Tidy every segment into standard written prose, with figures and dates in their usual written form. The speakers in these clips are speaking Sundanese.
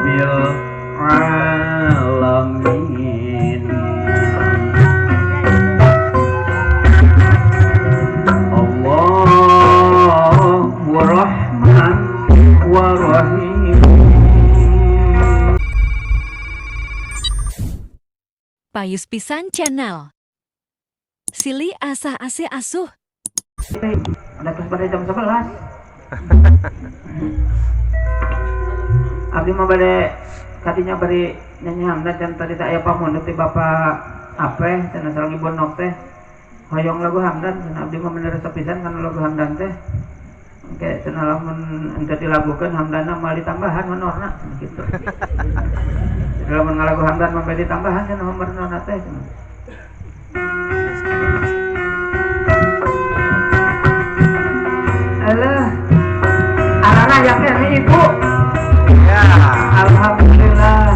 Rabbil alamin. Allahu Rahman wa Rahim. Payus Pisan Channel. Silih asah asih asuh. Udah terus pada jam 11. Abdi mah bade tadinya bari nyanyi hamdan dan tadi tak aya pamundut ti Bapak Apeh cenah sareng Ibu Nok teh. Hoyong lagu hamdan cenah abdi mah bener pisan kana lagu hamdan teh. Engke cenah lamun henteu dilagukeun hamdanna moal ditambahan honorna cenah kitu. Jadi lamun ngalagu hamdan mah bade ditambahan cenah honorna teh cenah. Alah, arana yakin nih ibu. Ya. Alhamdulillah.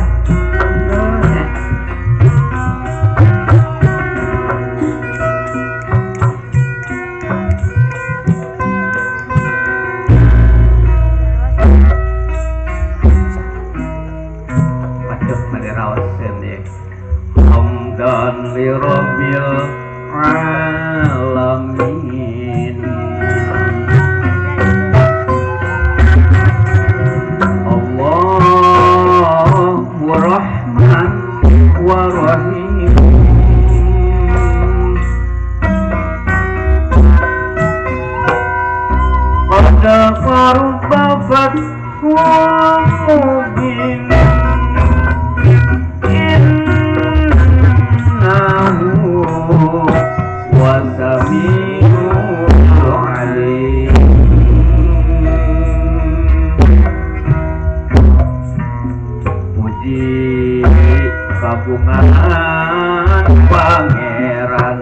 Waduh, mari raoseun ye. Hamdan li rabbil alamin. Allahu Rahman wa Rahim. Qad qaruba fathul mubin. Innahu wasami'ul alim. Puji kagungan pangeran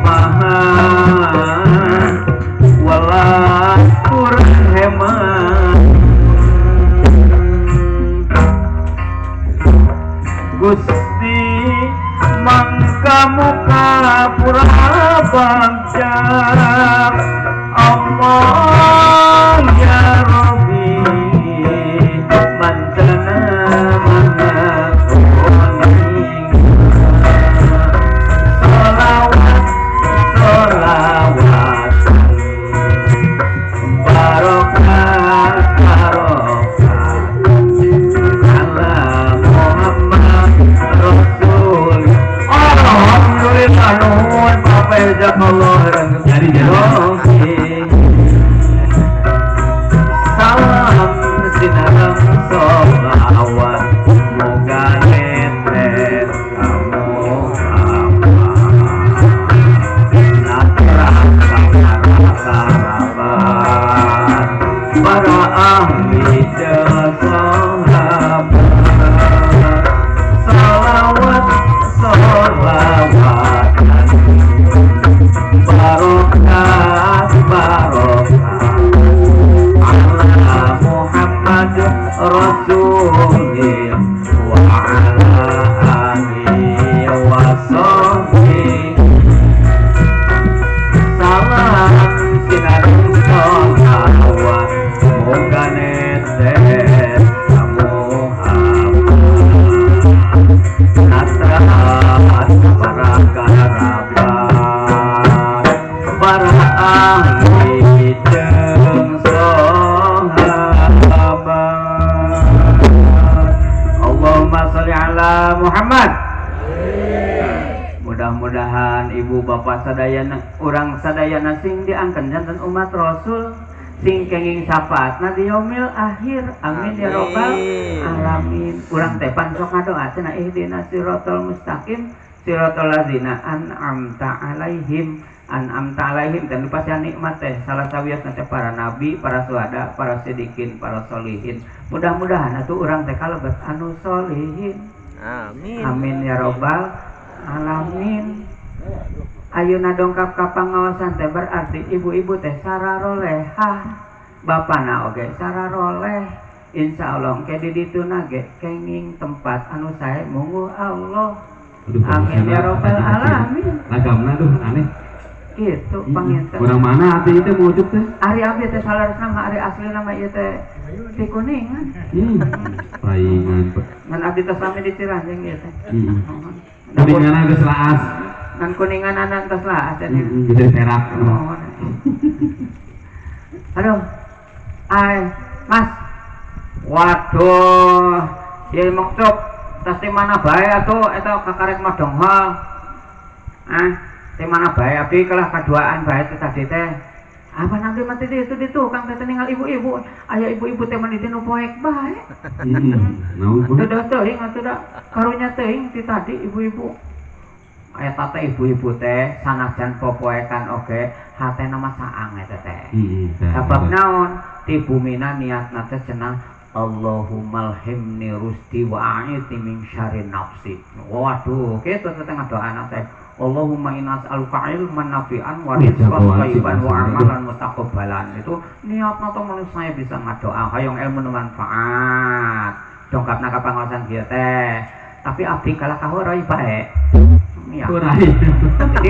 Maha welas tur hemat. Gusti mangka muka pura bagja. Allah ya Rabbi mantana mana kuning. Salawat salawat barokat barokat ala Muhammad Rasul. Alhamdulillah nuhun Bapak jazakallah khairan. Jadi jadi. Salam sinareng sholawat muga netes kamu natra karabat para ahli jeung sahabat. Salawat sholawat barokat barokat ala Muhammad Rasulil wa ala alihi wa sahbihi. Salam sinareng sholawat muga netes ka Muhammad natra para karabat para ahli jeung sahabat. Allahumma sholli ala Muhammad. Mudah-mudahan ibu bapak sadayana urang sadayana sing diangken janten umat Rasul sing kenging syafaatna di yaumil akhir. Amin ya robbal alamin. Urang teh pan sok ngadoa cenah ihdinas siratal mustaqim siratal ladzina an'amta alaihim. An'amta alaihim dan dipasihan nikmat teh salah sawiosna teh para nabi, para suhada, para sidikin, para solihin. Mudah-mudahan atuh urang teh kalebet anu solihin. Amin. Amin ya robbal alamin. Ayeuna dongkap ka pangaosan teh berarti ibu-ibu teh sararolehah, bapana oge sararoleh. Insyaallah engke di dituna ge kenging tempat anu sae mungguh Allah. Aduh, Amin ya robbal alamin. Lagamna duh aneh. Gitu panginten. Orang mana atuh ieu teh mau ucup teh? Ari abdi teh saleresna mah ari aslina mah ieu teh di Kuningan. Paingan, Pak. Ngan abdi teh sami di Ciranjang ieu teh. Kuningan geus laas. Ngan Kuningan anak tos laas cenah. Geus jadi perak. Mohon. Aduh. Ai, Mas. Waduh, ieu maksud tas di mana bae atuh eta kakarek mah donghol. Ah, di mana bae abdi kalah kaduaan bae teh tadi teh. Apa nanti mati di itu di tukang teh ninggal ibu-ibu. Aya ibu-ibu teh mani nu poek bae. Naon Bu? Dadah teuing atuh da karunya teuing ti tadi ibu-ibu. Eta teh ibu-ibu teh sanajan popoekan oge hatena mah saang eta teh. Sabab naon? Ti bumina niatna teh cenah Allahumma alhimni rusdi wa a'idni min syarri nafsi. Waduh, kitu teh ngadoana teh. Allahumma inna as'aluka ilman nafi'an wa rizqan thayyiban wa amalan mutaqabbalan. Itu niatna teh mun saya bisa ngadoa hayang ilmu nu manfaat. Dongkapna ka pangaosan kieu teh. Tapi abdi kalah kahorai bae. Ya. Orai. Jadi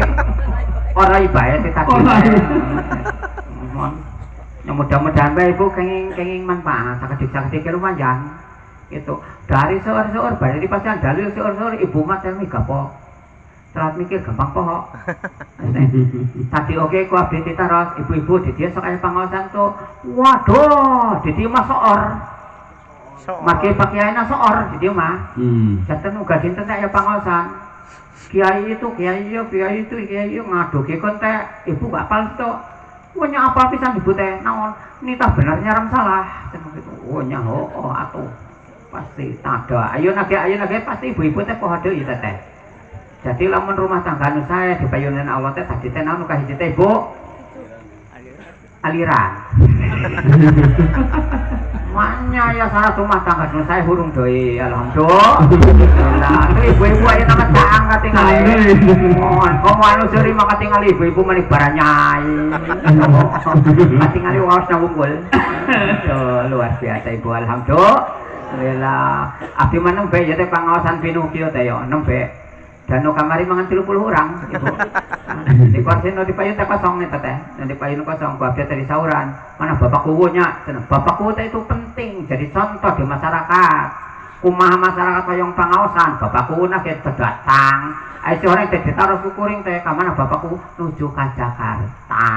orai bae teh tadi. Orai. Mohon. Ya mudah-mudahan bae Ibu kenging-kenging manfaat sakedik-sakedik lumayan. Gitu. Dari seueur-seueur bari dipasihan dalil seueur-seueur ibu mah teh gapo. Telat mikir gampang poho. Tadi oke ku abdi ditaros ibu-ibu di dia sok aya pangaosan tuh. Waduh, di dieu mah soor. Make pakiaina soor di dieu mah. Janten uga dinten teh aya pangaosan. Kiai itu, kiai ieu, kiai itu, kiai ieu ngadoge kon teh ibu gak apal tok. Wah nya apal pisan ibu teh naon nitah bener nyaram salah. Cenah gitu. Oh nya hooh atuh. Pasti tada. Ayo nage pasti ibu-ibu teh poho deui teh teh. Jadi lamun rumah tangga nu sae dipayunan Allah teh tadi teh naon nu kahiji teh Bu? Aliran. Maknya ya salah rumah tangga nu sae hurung deui alhamdulillah. Tuh ibu-ibu aya nama caang katingali. Mohon komo anu seuri mah katingali ibu-ibu mah baranyai. Katingali waosna wunggul. Tuh, luar biasa ibu alhamdulillah. Abdi mah nembe ya teh pangaosan pinuh kieu teh yo nembe. Dan nu kamari mangan 30 orang ibu. Di kursi nu dipayun teh kosong eta teh. Nu dipayun kosong ku abdi teh disauran. Mana bapak kuwunya? Cenah bapak kuwu teh itu penting jadi contoh di masyarakat. Kumaha masyarakat hoyong pangaosan, bapak kuwuna ge datang. Ai si orang teh ditaruh ku kuring teh ka mana bapak kuwu nuju ka Jakarta.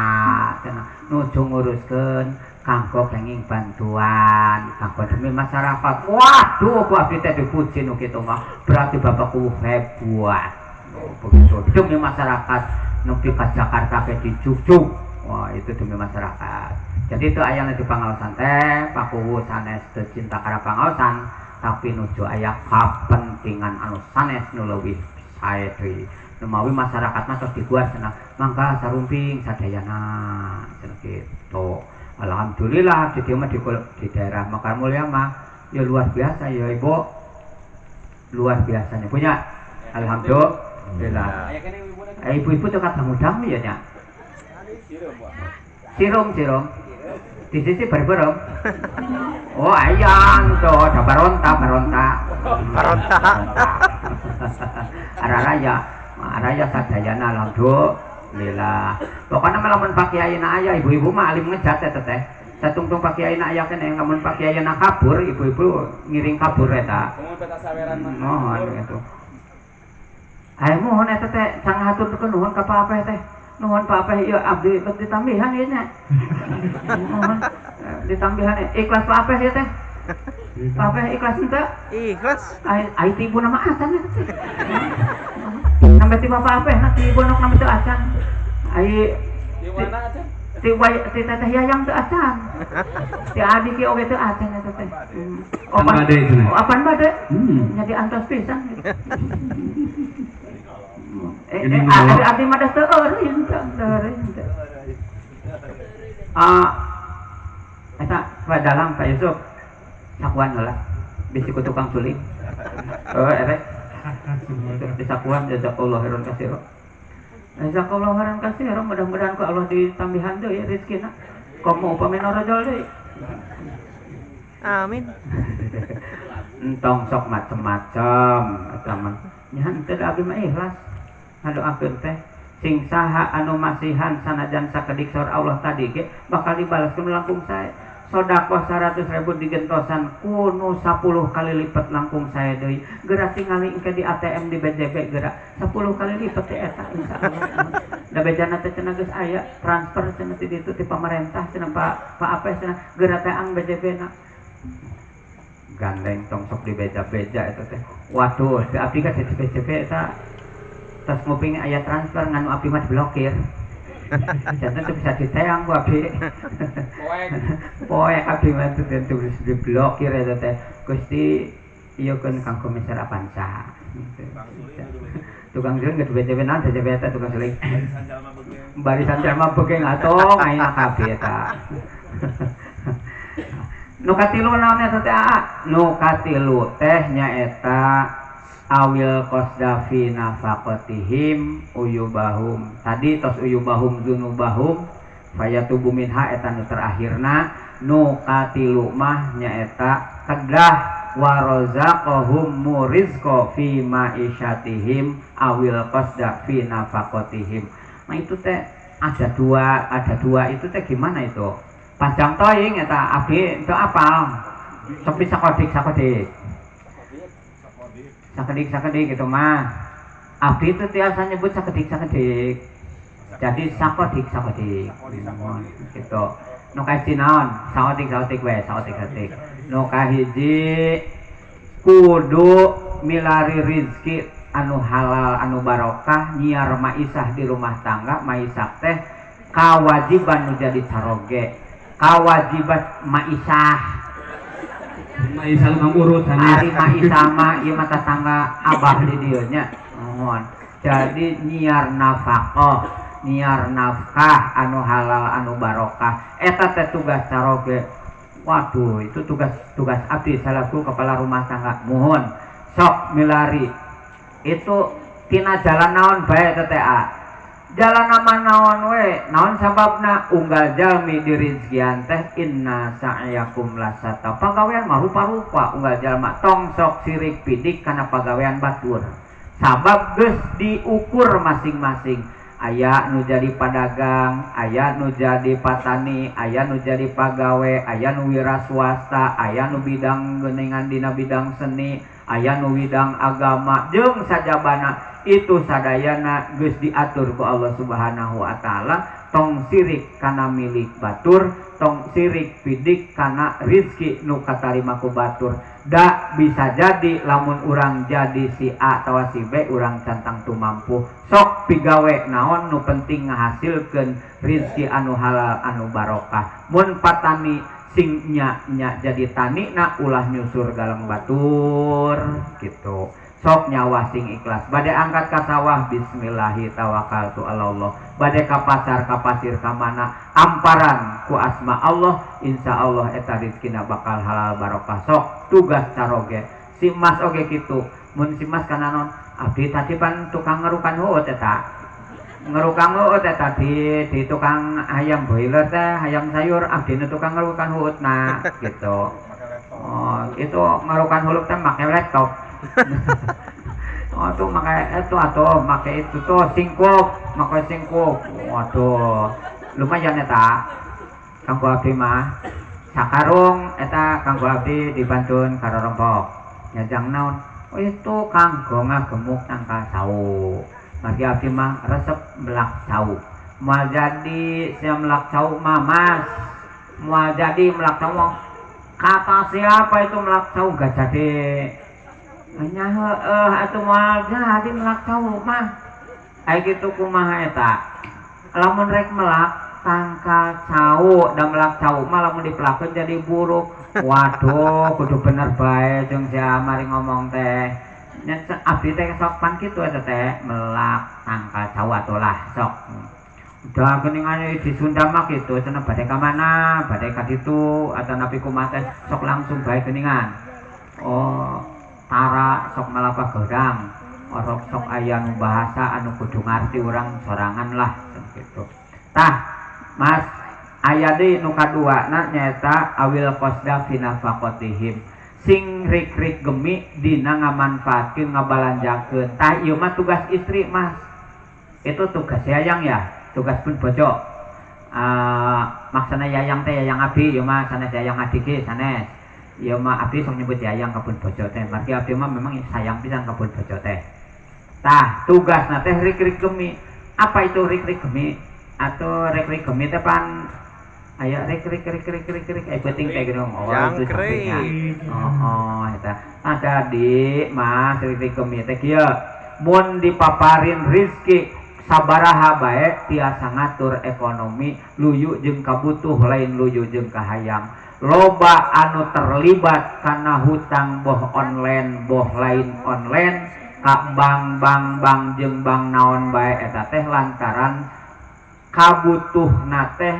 Cenah nuju nguruskeun kanggo kenging bantuan kanggo demi masyarakat. Waduh, ku abdi teh dipuji nu kitu mah. Berarti bapak kuwu hebat. Oh, begitu demi masyarakat nepi ka Jakarta ke dijujuk. Wah, itu demi masyarakat. Jadi itu ayana di pangaosan teh, Pak Kuwu sanes teu cinta kana pangaosan, tapi nuju aya kapentingan anu sanes nu leuwih sae deui. Numawi masyarakat mah tos diguar cenah, mangga sarumping sadayana cenah kitu. Alhamdulillah di dieu mah di daerah Mekar Mulia mah ya luar biasa ya Ibu. Luar biasanya punya. Alhamdulillah. Ibu-ibu tuh kadang udang ya nya. Sirum sirum. Di sisi bareng. Oh ayang tuh ada baronta baronta. Baronta. Araraya, araya sadayana alhamdulillah. Pokoknya lamun Pak Kiai na aya ibu-ibu mah alim ngejat eta teh. Satungtung Pak Kiai na aya keneh lamun Pak Kiai na kabur, ibu-ibu ngiring kabur eta. Mohon gitu. Ayo mohon eta teh sang hatur nuhun ka Pak Apeh teh. Nuhun Pak Apeh ieu abdi bet ditambihan ieu nya. Mohon ditambihan ikhlas Pak Apeh ieu teh. Pak Apeh ikhlas henteu? Ikhlas. Ai ai ti ibu nama acan eta teh. Sampai ti Bapak Apeh na ti ibu nok nama teu acan. Ai Di mana acan? Ti way ti Teteh Yayang teu acan. Ti Adi ki oge teu acan eta teh. Kan bade cenah. Oh, apaan bade? Hmm. Jadi antos pisan. Ini mau- Abdi mah dah teu eureun teu eureun teu. Ah, eta Pak Dalang Pak Yusuf sakuan heula bisi ku tukang suling. Oh, eta disakuan jazakallahu khairan katsira. Jazakallahu khairan katsira, mudah-mudahan ku Allah ditambihan deui rezekina. Komo upami norojol deui. Amin. Entong sok macem-macem eta mah. Nya henteu da abdi mah ikhlas. Ngadoakeun teh Sing saha anu masihan sanajan sakedik, saur Allah tadi ge bakal dibalaskeun langkung sae. Sodakoh 100 ribu digentosan ku nu 10 kali lipat langkung sae deui. Geura tingali engke di ATM, di BJB, geura 10 kali lipat teh eta, insyaallah. Da bejana teh cenah geus aya transfer cenah ti ditu, ti pamarentah cenah. Pak Pak Apes cenah geura teh ang BJB na gandeng, tong sok di beja-beja eta teh. Waduh, di abdi kan di BJB eta tos nguping aya transfer, ngan abdi mah diblokir. Janten teu bisa diteang ku abdi. Poek. Poek abdi mah teu teu bisa diblokir eta teh. Gusti, ieu keun kanggo meser Avanza. Tukang suling geus BJB naon BJB eta tukang suling. Barisan jalma begeng. Barisan jalma begeng atuh ayeuna kabeh eta. Nu katilu naon eta teh, Aa? Nu katilu teh nyaeta awil qasda fi nafaqatihim uyubahum. Tadi tos uyubahum dzunubahum fayatubu minha, eta nu terakhirna. Nu katilu mah nyaeta kedah warazaqahum rizqa fi ma'isyatihim awil qasda fi nafaqatihim. Nah, itu teh ada dua itu teh gimana itu? Panjang toing eta, abdi itu apal. Sepi sakodik sakodik. Sakedik sakedik gitu mah. Abdi itu tiasa nyebut sakedik sakedik. Jadi sakodik sakodik. Gitu. Nu kahiji naon? Sakodik sakodik we, sakodik sakodik. Nu kahiji kudu milari rizki anu halal anu barokah, nyiar maisah di rumah tangga. Maisah teh kawajiban nu jadi caroge, kawajiban maisah. Maisah mah urusan. Ari maisah mah ieu mah tetangga abah di dieu nya. Mohon, jadi nyiar nafkah, nyiar nafkah anu halal anu barokah eta teh tugas caroge. Waduh, itu tugas tugas abdi selaku kepala rumah tangga. Mohon, sok milari itu tina jalan naon bae teh, jalan nama naon we. Naon sababna? Unggal jalmi dirizkian teh inna sa'yakum lasyatta, pagawean mah rupa-rupa. Unggal jalma tong sok sirik pidik kana pagawean batur, sabab geus diukur masing-masing. Aya nu jadi padagang, aya nu jadi patani, aya nu jadi pagawe, aya nu wira swasta, aya nu bidang geningan dina bidang seni, aya nu bidang agama jeung sajabana. Itu sadayana geus diatur ku Allah Subhanahu wa Taala. Tong sirik kana milik batur, tong sirik pidik kana rizki nu katarima ku batur. Da bisa jadi lamun urang jadi si A atau si B, urang can tangtu mampu. Sok pigawe naon, nu penting ngahasilkeun rizki anu halal anu barokah. Mun patani, sing nya nya jadi tani na, ulah nyusur galang batur gitu. Sok nyawah sing ikhlas. Bade angkat ka sawah, bismillahi tawakkaltu Allah. Bade ka pasar, ka pasir, ka mana, amparan ku asma Allah, insya Allah eta rezekina bakal halal barokah. Sok tugas caroge. Si mas oge kitu. Mun si mas kana naon? Abdi tadi pan tukang ngerukan huut eta, ngerukan huut eta di tukang ayam boiler teh, ayam sayur. Abdi nu tukang ngerukan huut, nah gitu. Oh, itu ngerukan huluk teh make laptop. Oh, tuh make itu atau make itu tuh singkup, make singkup. Waduh, lumayan eta kanggo abdi mah. Sakarung eta kanggo abdi dibantun karorompok. Nyajang naon? Oh, itu kanggo ngagemuk tangkal cau. Margi abdi mah resep melak cau. Moal jadi saya melak cau mah, Mas. Moal jadi melak cau mah. Kata siapa itu melak cau gak jadi? Hanya heeh atuh, moal jadi melak cau mah. Ai kitu kumaha eta? Lamun rek melak tangkal cau, da melak cau mah lamun dipelakeun jadi buruk. Waduh, kudu bener bae jeung si mari ngomong teh. Nya abdi teh sok pan kitu eta teh melak tangkal cau atuh lah sok. Udah geuningan di Sunda mah kitu cenah, bade ka mana, bade ka ditu atanapi kumaha teh sok langsung bae geuningan. Oh, tara sok malapah godang. Orok sok aya nu bahasa anu kudu ngarti urang sorangan lah gitu. Tah, Mas, aya deui nu kaduana nyaeta awil qasda fi nafaqatihim. Sing rik-rik gemi dina ngamanfaatkeun, ngabalanjakeun. Tah, ieu mah tugas istri, Mas. Itu tugas yayang ya, tugas pun bojo. Maksana yayang teh yayang abdi ya mah sanes yayang adik sanes. Ya mah abdi sok nyebut yayang ka pun bojo teh. Margi abdi mah memang sayang pisan ka pun bojo teh. Tah, tugasna teh rik-rik gemi. Apa itu rik-rik gemi? Atau rik-rik gemi teh pan aya rik rik rik rik rik rik eh penting teh geuning. Oh, itu Jangkrik. sampingnya. Oh, eta. Ah, jadi Mas rik-rik gemi teh kieu. Mun dipaparin rizki sabaraha bae tiasa ngatur ekonomi luyu jeung kabutuh lain luyu jeung kahayang. Loba anu terlibat karena hutang boh online boh lain online ka bank bank bank jeung bank naon bae eta teh lantaran kabutuhna teh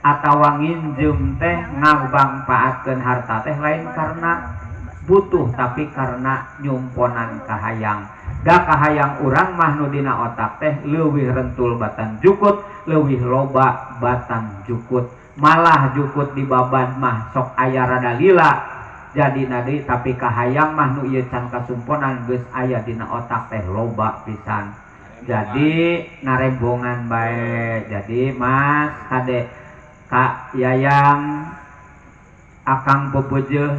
atawa nginjem teh ngabangpaatkeun harta teh lain karena butuh tapi karena nyumponan kahayang. Da kahayang urang mah nu dina otak teh leuwih rentul batan jukut, leuwih loba batan jukut. Malah jukut di baban mah sok aya rada lila jadi nadi tapi kahayang mah nu ieu can kasumponan geus aya dina otak teh loba pisan. Jadi narembongan bae. Jadi Mas kade Kak Yayang akang bebejeuh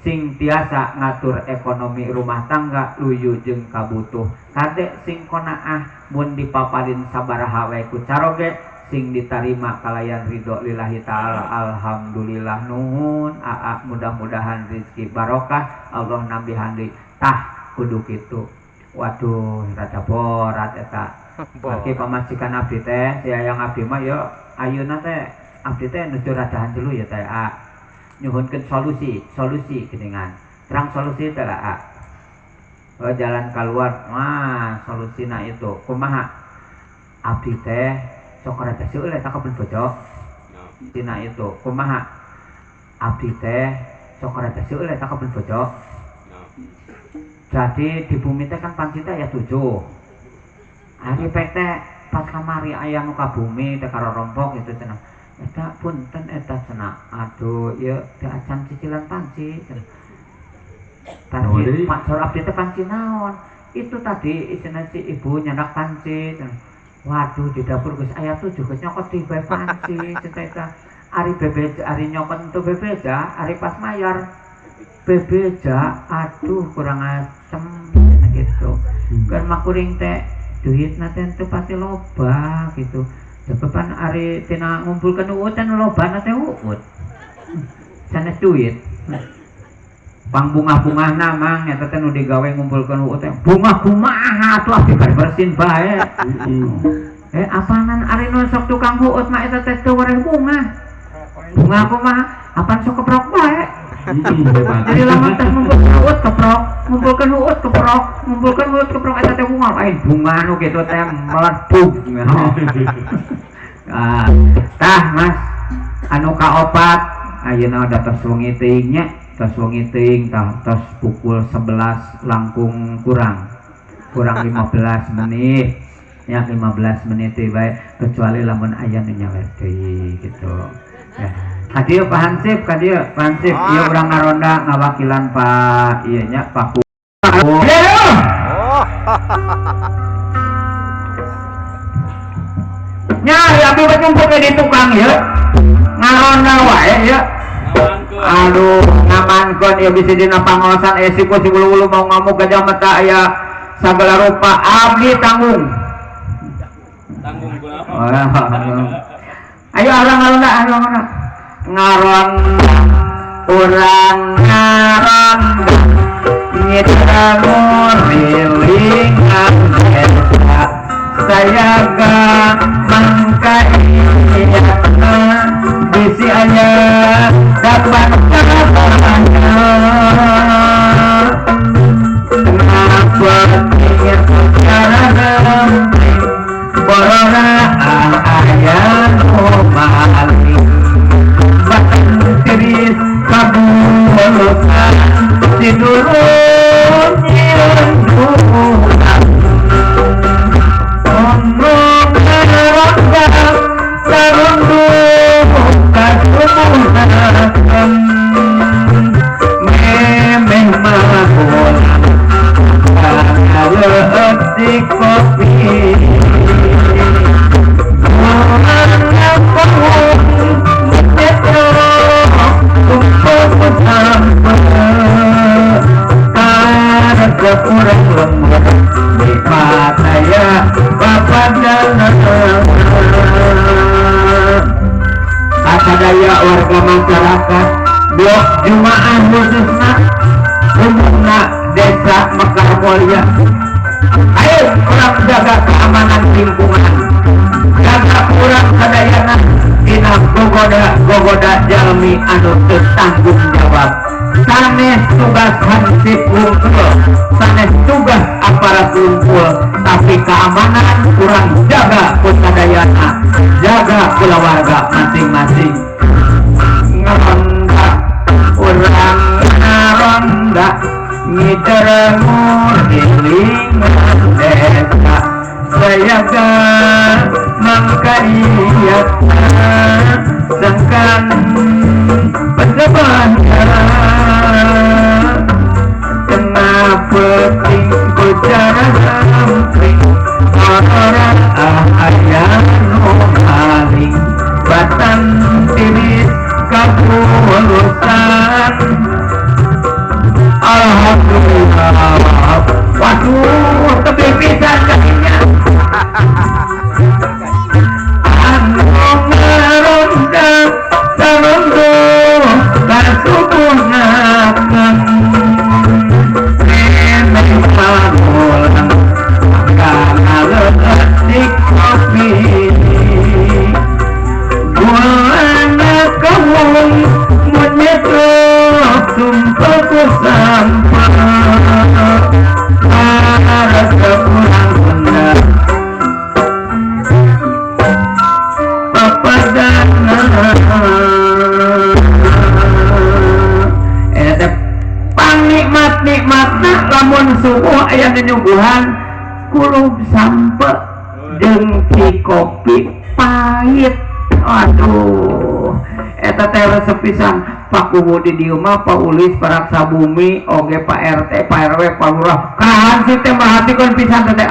sing tiasa ngatur ekonomi rumah tangga luyu jeung kabutuh. Kade sing konaah mun dipaparin sabaraha wae ku caroge sing ditarima kalayan ridho lillahi ta'ala. Alhamdulillah nuhun aa mudah-mudahan rezeki barokah Allah nambihan deui. Tah kudu kitu. Waduh rada borat eta. Margi pamajikan abdi teh si Yayang abdi mah ya ayeuna teh abdi teh nuju radahan dulu ya teh a. Nyuhunkeun solusi, solusi geuningan. Terang solusi teh lah a. Oh, jalan keluar. Wah, solusina itu kumaha? Abdi teh sok rada seueur eta ka pun bojo. Sina itu kumaha? Abdi teh sok rada seueur eta ka pun bojo. Jadi di bumi teh kan panci teh aya 7. Ari pek teh pas kamari aya nu ka bumi teh karompok gitu cenah. Eta punten eta cenah. Aduh, ieu teh acan cicilan panci cenah. Panci, Pak Sor abdi teh panci naon? Itu tadi isina si ibu nyandak panci cenah. Waduh, di dapur geus aya 7 geus nyokot di bae panci cenah eta. Ari bebeja, ari nyokot entu bebeja, ari pas mayar bebeja, aduh kurang asem gitu. Keur mah kuring teh duitna teh teu pati loba gitu. Sebab ari tina ngumpulkeun uut teh nu lobana teh uut. Sanes duit. Pang bungah-bungahna mang eta teh nu digawe ngumpulkeun uut teh bungah kumaha atuh abdi bari bersin bae. Apanan ari nu sok tukang uut mah eta teh teu wareh bungah. Bungah kumaha? Apan sok keprok bae. Jadi lamun teh ngumpulkeun uut keprok, ngumpulkeun uut keprok, ngumpulkeun uut keprok eta teh bunga lain bunga nu kitu teh meledug. Ah, tah Mas, anu kaopat ayeuna da tos wengi teuing nya, tos wengi teuing tah tos pukul 11 langkung kurang. Kurang 15 menit. Ya 15 menit teh bae kecuali lamun aya nu nyawer deui gitu. Ya. Kadieu Pak Hansip, kadieu Pak Hansip, ieu urang ngaronda ngawakilan Pak ieu nya Pak Ku. Oh. Nya, ya abdi mah nyumput we di tukang ieu. Ngaronda wae ieu. Aduh, ngamankeun ieu bisi dina pangaosan siku si wulu-wulu mau ngamuk gajah mata aya sagala rupa abdi tanggung. Tanggung kunaon? Ayo orang ngaronda, ayo ngaronda. Ngaronda urang ngaronda nyita ngurilingan eta sayaga mangka iya bisi aya dapat kabarnya. Kenapa ingin sekarang borona aya nu maling tiris kabulukan sidulun nyieun ono ngaronda sarundu kasumunakeun memeh mahola ngaleut si kopi. urang lembur nikmat aya papadana. Kasadaya warga masyarakat blok Jumaah khususna umumna desa Mekar Mulya, ayo urang jaga keamanan lingkungan, jaga urang sadayana dina gogoda jalmi anu teu tanggung jawab. Sanes tugas hansip wungkul, sanes tugas aparat wungkul, tapi keamanan kurang jaga ku sadayana, jaga kulawarga masing-masing. Ngeronda urang ngaronda ngiter ngurilingan desa, sayaga mangkaiatna sangkan penebangan. Tengah penting ku cara hampring orang aya nu maling batan tiris kabulusan. Alhamdulillah. Waduh, tebih pisan kakinya. Anu ngaronda sarondo kasubuhnakeun memeh pamulang kana leutik kopi gulana kawung mun nyetrok sumpah ku sampah arep urang Sunda papadana. Eta pangnikmat-nikmatna lamun subuh aya nu nyuguhan kulub sampe jeung kopi pahit. Aduh, eta teh resep pisan. Pak Kuwu di dieu mah, Pak Ulis, Paraksa Bumi, oge Pak RT, Pak RW, Pak Lurah. Ka hansip teh merhatikeun pisan teh.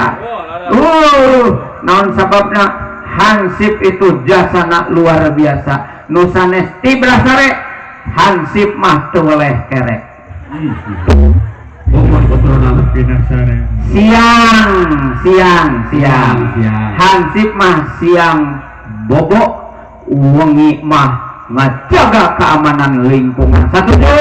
Naon sababna hansip itu jasana luar biasa. Nu sanes tibra sare, hansip mah teu weleh kerek. Siang, siang, siang. Hansip mah siang bobo, wengi mah ngajaga keamanan lingkungan. Satuju?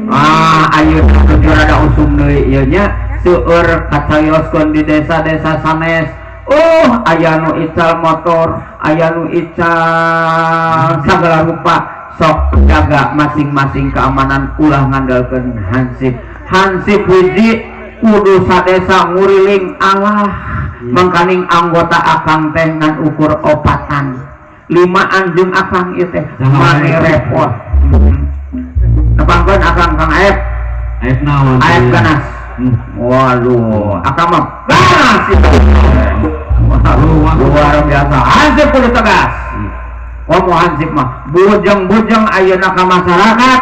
Ah, ayeuna setuju rada usum deui ieu nya. Seueur kacayoskeun di desa-desa sanes. Oh, aya nu ical motor, aya nu ical sagala rupa. Sok jaga masing-masing keamanan, ulah ngandalkeun hansip. Hansip hiji kudu sadesa nguriling alah. Mangkaning anggota akang teh ngan ukur opatan, limaan jeung akang ieu teh mani repot. Nepangkeun akang Kang Aep. Aep naon? Aep ganas. Waduh, akang mah ganas itu. Luar biasa. Hansip kudu tegas. Komo hansip mah bujeng-bujeng ayeuna ka masyarakat.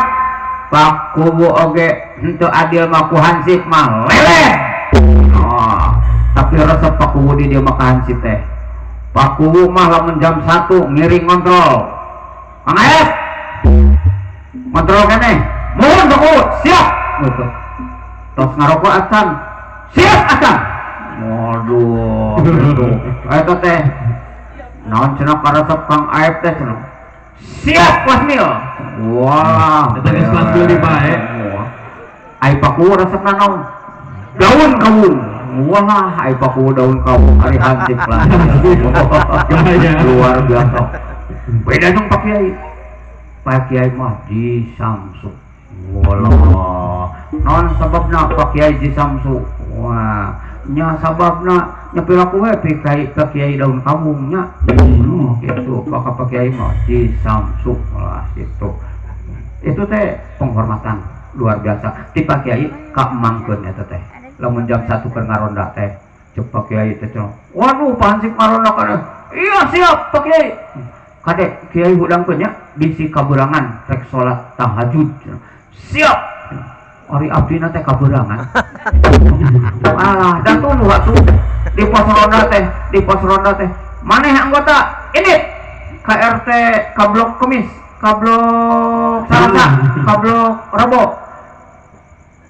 Pak Kuwu oge henteu adil mah ku hansip mah leleh. Oh, tapi resep Pak Kuwu di dieu mah ka hansip teh. Pak Kuwu mah lamun jam 1 ngiring ngontrol. Kang Aep ngontrol keneh. Mohon Pak Kuwu, siap. Gitu. Tos ngarokok acan. Siap acan. Waduh, gitu. Eta teh naon cenah karesep Kang Aep teh cenah. Siap Wasmil. Wah, eta geus kelas deui bae. Ai Pak Kuwu resepna naon? Daun kawung. Wah, ai Pak Kuwu daun kawung ari hansip lah. Luar biasa. Beda dong Pak Kiai. Pak Kiai mah Ji Samsu. Walah. Naon sababna Pak Kiai Ji Samsu? Wah, nya sababna nya piraku we Pak Kiai daun kawung nya. Gitu, Pak Kiai mah Ji Samsu lah gitu. Itu teh penghormatan luar biasa. Ti Pak Kiai ka emangkeun eta teh. Lamun jam 1 keur ngaronda teh, cek Pak Kiai teh cenah. Waduh, Pak Hansip ngaronda kana. Iya, siap Pak Kiai. Kade Kiai hudangkeun nya bisi kaberangan rek salat tahajud. Siap. Ari abdina teh kaberangan. Alah, da tunduh atuh di pos ronda teh, di pos ronda teh. Maneh anggota ini KRT ka blok Kemis, ka blok Salasa, ka blok Rebo.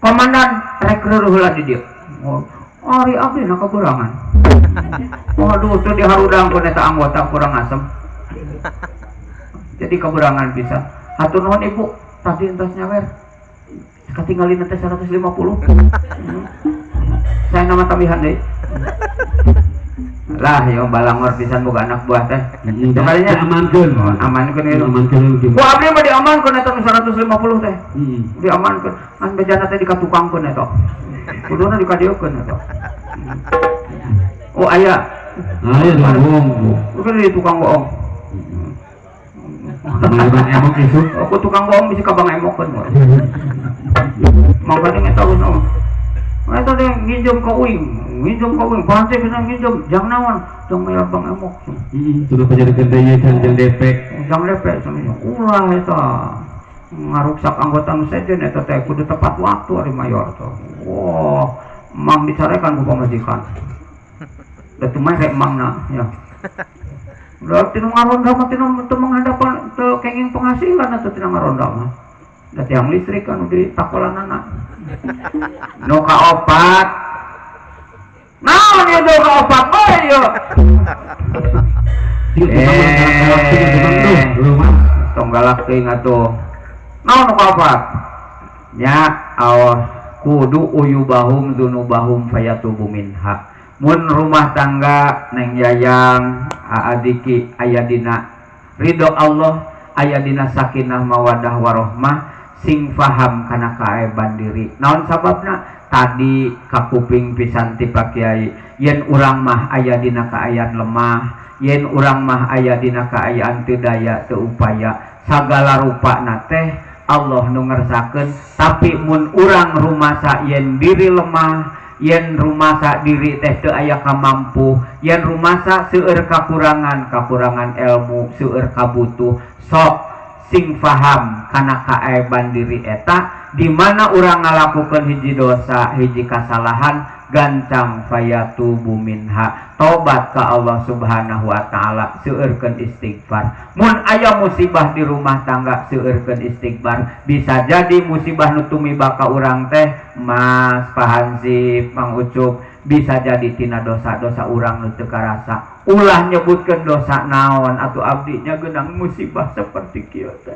Komandan rek reureun heula di dieu. Oh, ari abdi na kaberangan. Waduh, teu diharudangkeun eta anggota kurang asem. Jadi kaberangan bisa. Hatur nuhun Ibu, tadi entos nyawer. Katinggalin teh 150. Saya nama tambihan deui. Lah, yo balangor pisan boga anak buah teh. Kemarinnya Diamankeun. Amankeun ieu. Diamankeun gitu. Ku abdi mah diamankeun eta nu 150 teh. Diamankeun. Ngan bejana teh dikatukangkeun eta. Kuduna dikadieukeun eta. Oh, aya. Ah, iya bohong. Bukan di tukang bohong. Bang emok isuk. Aku tukang bohong bisa ka bang emokeun. Makanya eta geus naon. Eta teh nginjem ka uing, nginjem ka uing, pasti bisa nginjem, jang naon? Jang mayar bang emok. Sudah pajarikan teh can jeung DP. Jang DP cenah ulah eta. Ngaruksak anggota nu sejen eta teh kudu tepat waktu ari mayor teh. Wah, mang dicarekan ku pamajikan. Da teu mah rek mangna ya. Udah tinu ngaronda mah tinu teu menghadapan teu kenging penghasilan atau tina ngaronda mah. Da tiang listrik kan di takolanana. Nu kaopat. Naon ieu nu kaopat bae ieu? Eh, tong galak teuing atuh. Naon nu kaopat? Nya awas kudu uyubahum dzunubahum fayatubu minha. Mun rumah tangga Neng Yayang Aa Diki aya dina ridho Allah, aya dina sakinah mawadah warohmah, sing faham kana kaeban diri. Naon sababna? Tadi kakuping pisan ti Pak Kiai, yen urang mah aya dina kaayaan lemah, yen urang mah aya dina kaayaan teu daya teu upaya, sagala rupana teh Allah nu ngersakeun. Tapi mun urang rumasa yen diri lemah, yen rumasa diri teh teu aya kamampu, yen rumasa seueur kakurangan, kakurangan ilmu, seueur kabutuh, sok sing faham kana kaeban diri eta di mana urang ngalakukeun hiji dosa, hiji kasalahan, gancang fayatubu minha, tobat ka Allah Subhanahu wa taala, seueurkeun istighfar. Mun aya musibah di rumah tangga, seueurkeun istighfar. Bisa jadi musibah nu tumiba ka urang teh, Mas Pahansip, Mang Ucup, bisa jadi tina dosa-dosa urang nu teu karasa. Ulah nyebutkeun dosa naon atuh abdi nya geunang musibah seperti kieu teh.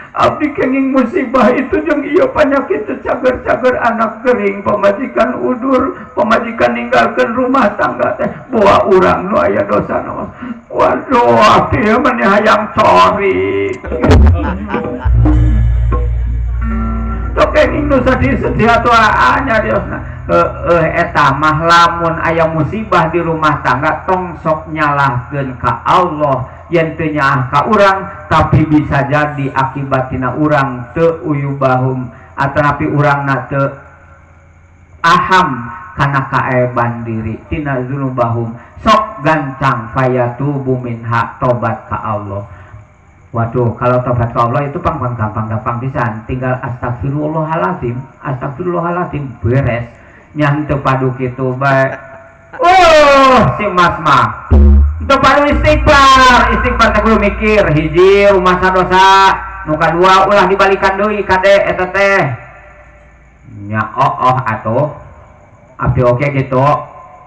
Abdi kenging musibah itu jeung ieu penyakit teu cager-cager, anak kering, pamajikan udur, pamajikan ninggalkeun rumah tangga teh, boa urang nu aya dosa naon. Waduh, abdi mah hayang cori. Tok kenging nu sedih-sedih atuh anya diosna. Heueuh, eta mah lamun aya musibah di rumah tangga tong sok nyalahkeun ka Allah yen teu nyaah ka urang, tapi bisa jadi akibatina urang teu uyubahum atanapi urangna teu aham kana kaeban diri tina dzunubahum. Sok gancang fayatubu minha, tobat ka Allah. Waduh, kalau tobat ka Allah itu pang gampang-gampang pisan, tinggal astagfirullahalazim, astagfirullahalazim beres. Nya henteu padu kitu bae. Oh, si Mas mah teu padu istighfar, istighfar teh kudu mikir, hiji rumasa dosa, nu kadua ulah dibalikan deui kade eta teh. Nya oh atuh. Abdi oke gitu,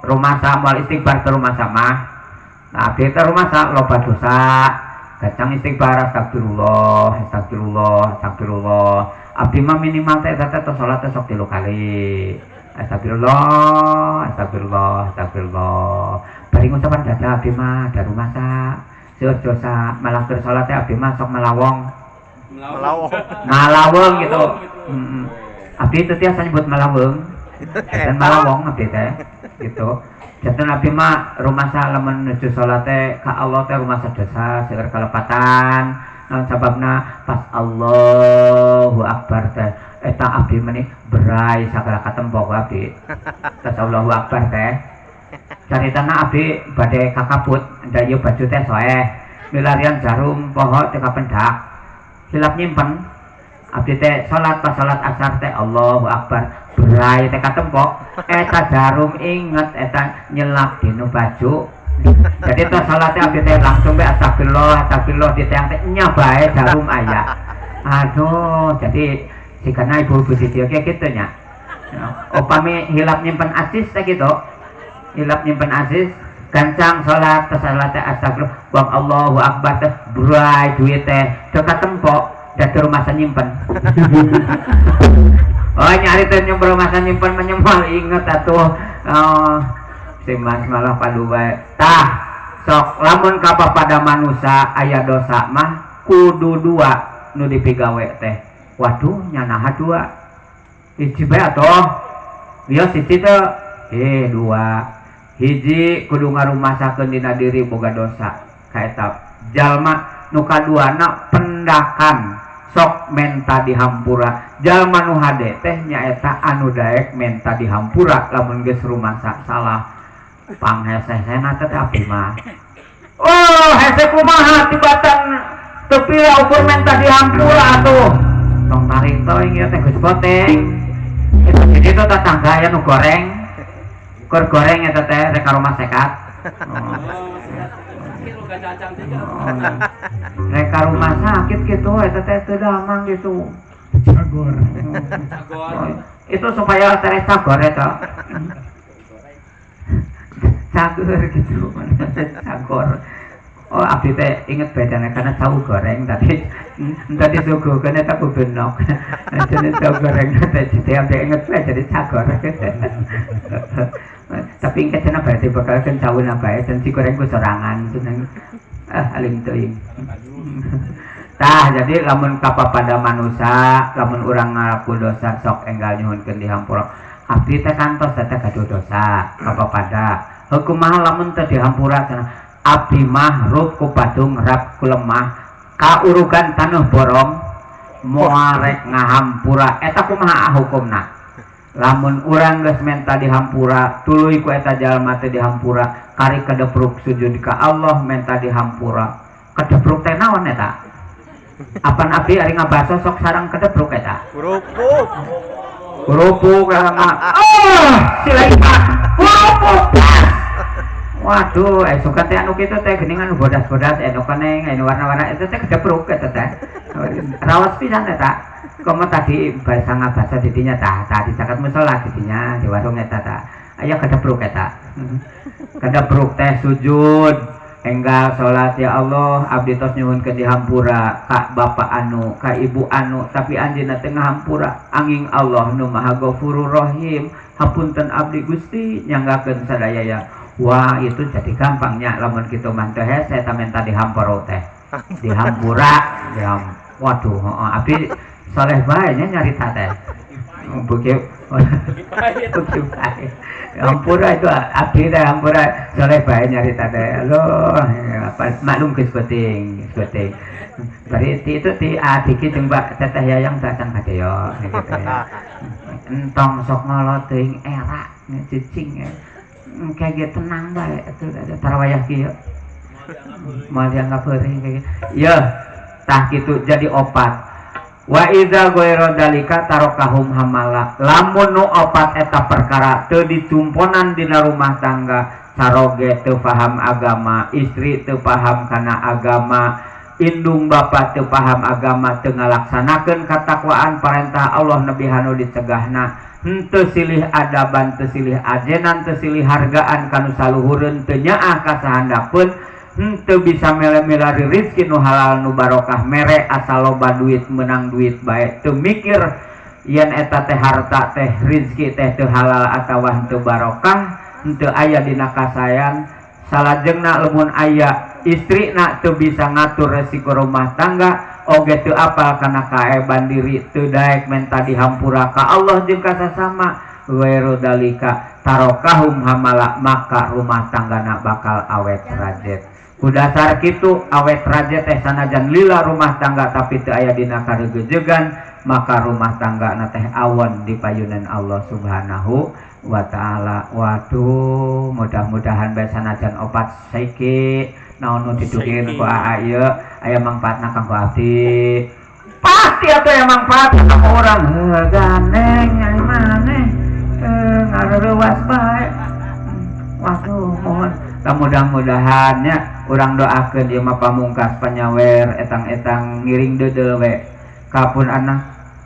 rumasa moal istighfar teh rumasa mah. Nah, abdi teh rumasa loba dosa. Kacang istighfar astagfirullah, astagfirullah, astagfirullah. Abdi mah minimal teh eta teh salat teh sok 3 kali. Astagfirullah, astagfirullah, astagfirullah. Bari ngucapan dada abdi mah da rumasa seueur dosa, malah keur salat teh abdi mah sok malawong. Malawong. Malaweng gitu. Abdi teu tiasa nyebut malaweng. Dan malawong abdi teh gitu. Janten abdi mah rumasa lamun nuju salat teh ka Allah teh rumasa dosa seueur kalepatan. Naon sababna? Pas Allahu Akbar teh eta abdi meni berai sagala katempo ku abdi. Tas Allahu Akbar teh. Caritana abdi bade kakaput, da ieu baju teh soeh. Milarian jarum poho teh kapendak. Hilap nyimpen. Abdi teh salat pas salat asar teh Allahu Akbar berai teh katempo eta jarum inget eta nyelap dinu baju. Jadi teh salat teh abdi teh langsung bae astagfirullah, astagfirullah di teang teh nya bae jarum aya. Aduh, jadi sikana ibu-ibu di dieu ge kitu nya. Upami hilap nyimpen acis teh gitu. Hilap nyimpen acis, gancang salat teh salat teh astagfirullah, buang Allahu akbar teh bray duit teh teu katempo da teu rumasa nyimpen. Oh nyari teh nyimpen rumasa nyimpen mah nyemal inget atuh. Oh, si Mas malah padu bae. Tah, sok lamun kapapada manusa aya dosa mah kudu dua nu dipigawe teh. Waduh nyanaha dua. Hiji bae atuh. Wios hiji teh dua. Hiji kudu ngarumasakeun dina diri boga dosa ka eta jalma nu kaduana pendakan sok menta dihampura. Jalma nu hade teh nyaeta anu daek menta dihampura lamun geus rumasa salah. Panghesehna teh abdi mah. Oh, hese kumaha tibatan teu pira ukur menta dihampura atuh. Tong tarik teuing ieu teh geus boteng. Eta jadi teh tetangga aya nu goreng. Keur goreng eta teh rek ka rumah sekat. Oh. Rek ka rumah sakit gitu eta teh teu damang gitu. Cagor. Oh, itu supaya tereh cagor eta. Cagor gitu, cagor. Oh, abdi teh inget bedanya karena tahu goreng tadi. Tadi suguhkeun eta ku benok. Jadi tahu goreng teh jadi abdi inget bae jadi cagor. Tapi engke cenah berarti bakal kan cauna bae dan si goreng ku sorangan cenah. Ah, alim teuing. Tah, jadi lamun kapapada manusa, lamun urang ngalaku dosa sok enggal nyuhunkeun dihampura. Abdi teh kantos teh gaduh dosa kapapada. Heuh kumaha lamun teu dihampura cenah. Abdi mah rup ku badung rap ku lemah kaurugan taneuh borong moal rek ngahampura. Eta kumaha hukumna? Lamun urang geus menta dihampura, tuluy ku eta jalma teh dihampura, kari kadepruk sujud ka Allah menta dihampura. Kadepruk teh naon eta? Apan abdi ari ngabaso sok sarang kadepruk eta? Kerupuk. Kerupuk eta mah. Ah, sila kerupuk. Waduh, suka teh anu kitu teh geuning anu bodas-bodas, anu koneng, anu warna-warna eta teh kedepruk eta teh. Raos pisan eta. Komo tadi bahasa ngabasa didinya tah, tadi caket musola didinya di warung eta tah. Aya kedepruk eta. Kedepruk teh sujud, enggal salat ya Allah, abdi tos nyuhunkeun dihampura ka bapak anu, ka ibu anu, tapi anjeunna teh ngahampura. Anging Allah nu Maha Ghafurur Rahim, hapunten abdi Gusti nyanggakeun sadaya ya. Wah, itu jadi gampangnya lamun kitu mah teh hese eta menta dihampura teh. Dihampura, diham. Waduh, heeh, abdi soleh bae nya nyarita teh. Beuki beuki bae. Hampura itu abdi teh hampura soleh bae nyarita teh. Loh, apa maklum geus penting, geus penting. Bari ti itu ti adiki jeung Mbak Teteh Yayang datang ka dieu gitu ya. Entong sok ngolot teuing era cicing ya. Kayak gitu tenang bae atuh tarawayah kieu. Moal dianggap heureuy kayak gitu. Yeuh, tah kitu jadi opat. Wa idza ghairu dalika tarakahum hamala. Lamun nu opat eta perkara teu dicumponan dina rumah tangga, caroge teu paham agama, istri teu paham kana agama, indung bapa teu paham agama, teu ngalaksanakeun katakwaan parentah Allah nebi anu dicegahna. Henteu silih adaban, teu silih ajenan, teu silih hargaan kanu saluhureun, teu nyaah ka sahandapeun, henteu bisa mele-melari rezeki nu halal nu barokah mere asal loba duit menang duit bae, teu mikir yen eta teh harta teh rezeki teh teu halal atawa henteu barokah, henteu aya dina kasayan. Salajengna lamun aya istrina teu bisa ngatur resiko rumah tangga, oge teu apal kana kaeban diri, teu daek menta dihampura ka Allah jeung ka sasama, ghairu dalika tarokahum hamala, maka rumah tanggana bakal awet rajet. Ku dasar kitu awet rajet teh sanajan lila rumah tangga tapi teu aya dina karegejegan, maka rumah tangga na teh awon di payunan Allah Subhanahu wa taala. Waduh, mudah-mudahan bae sanajan opat saiki naon nu didugikeun ku aa ieu aya mangfaatna kanggo abdi. Pasti atuh aya mangfaat kanggo urang. Heuh ganeng nyai maneh ngareuwas bae. Waduh, mohon mudah-mudahan nya urang doakeun ieu mah pamungkas panyawer etang-etang ngiring deudeuh we kapun anak.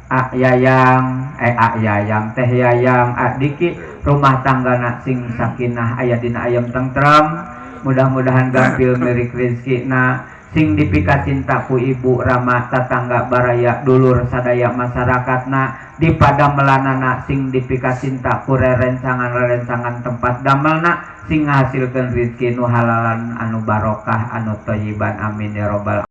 A Yayang, eh, A Yayang, Teh Yayang, A Diki, rumah tangga sing sakinah, aya dina ayam tentrem, mudah-mudahan gampil mirik rezekina, sing dipika cinta ku ibu, rama, tatangga, baraya, dulur, sadaya masyarakatna. Di padamelanana sing dipika cinta ku rerencangan-rerencangan tempat damelna, sing ngahasilkeun rezeki nu halalan, anu barokah, anu thayyiban. Amin ya robbal.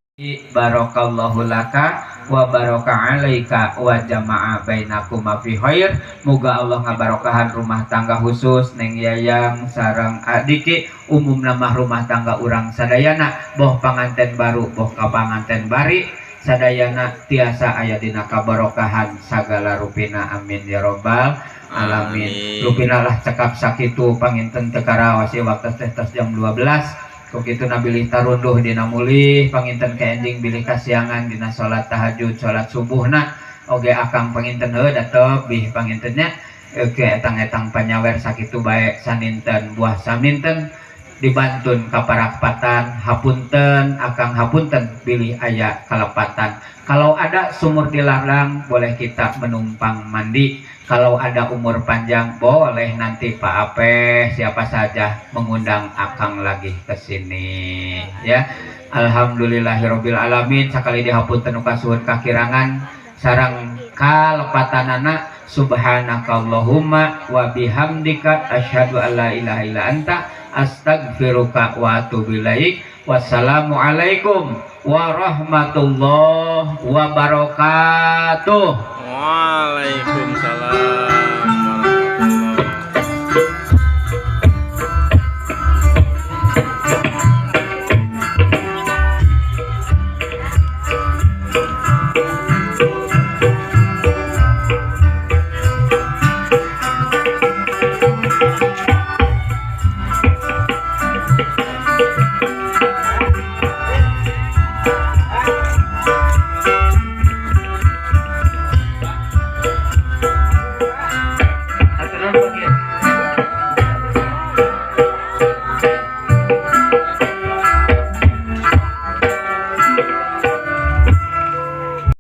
Barakallahu laka wa baraka alaika wa jama'a bainakuma fi khair. Muga Allah ngabarokahan rumah tangga khusus Neng Yayang sareng Adiki, umum nama rumah tangga urang sadayana, boh panganten baru, boh ka panganten bari, sadayana tiasa aya dina kabarokahan sagala rupina. Amin ya robbal alamin. Amin. Rupina lah, cekap sakitu panginten, teu karaos waktu teh tos jam 12. Kok kitu na bilih tarunduh dina mulih panginten ke enjing, bilih kasiangan dina salat tahajud, salat subuhna oge akang panginten. Heuh, datep bih pangintennya ke etang-etang panyawer sakitu bae saninten, buah saminten dibantun kaparakpatan. Hapunten akang, hapunten bilih aya kalepatan. Kalau ada sumur di ladang, boleh kita menumpang mandi. Kalau ada umur panjang, boleh nanti Pak Ape, siapa saja mengundang akang lagi ke sini ya. Alhamdulillahirabbil alamin. Sakali dihapunten nu kasuhun kakirangan sareng kalepatanana. Subhanakallahumma wa bihamdika, asyhadu an la ilaha illa anta, astagfiruka wa atubu ilaik. Wassalamualaikum warahmatullahi wabarakatuh. Waalaikumsalam.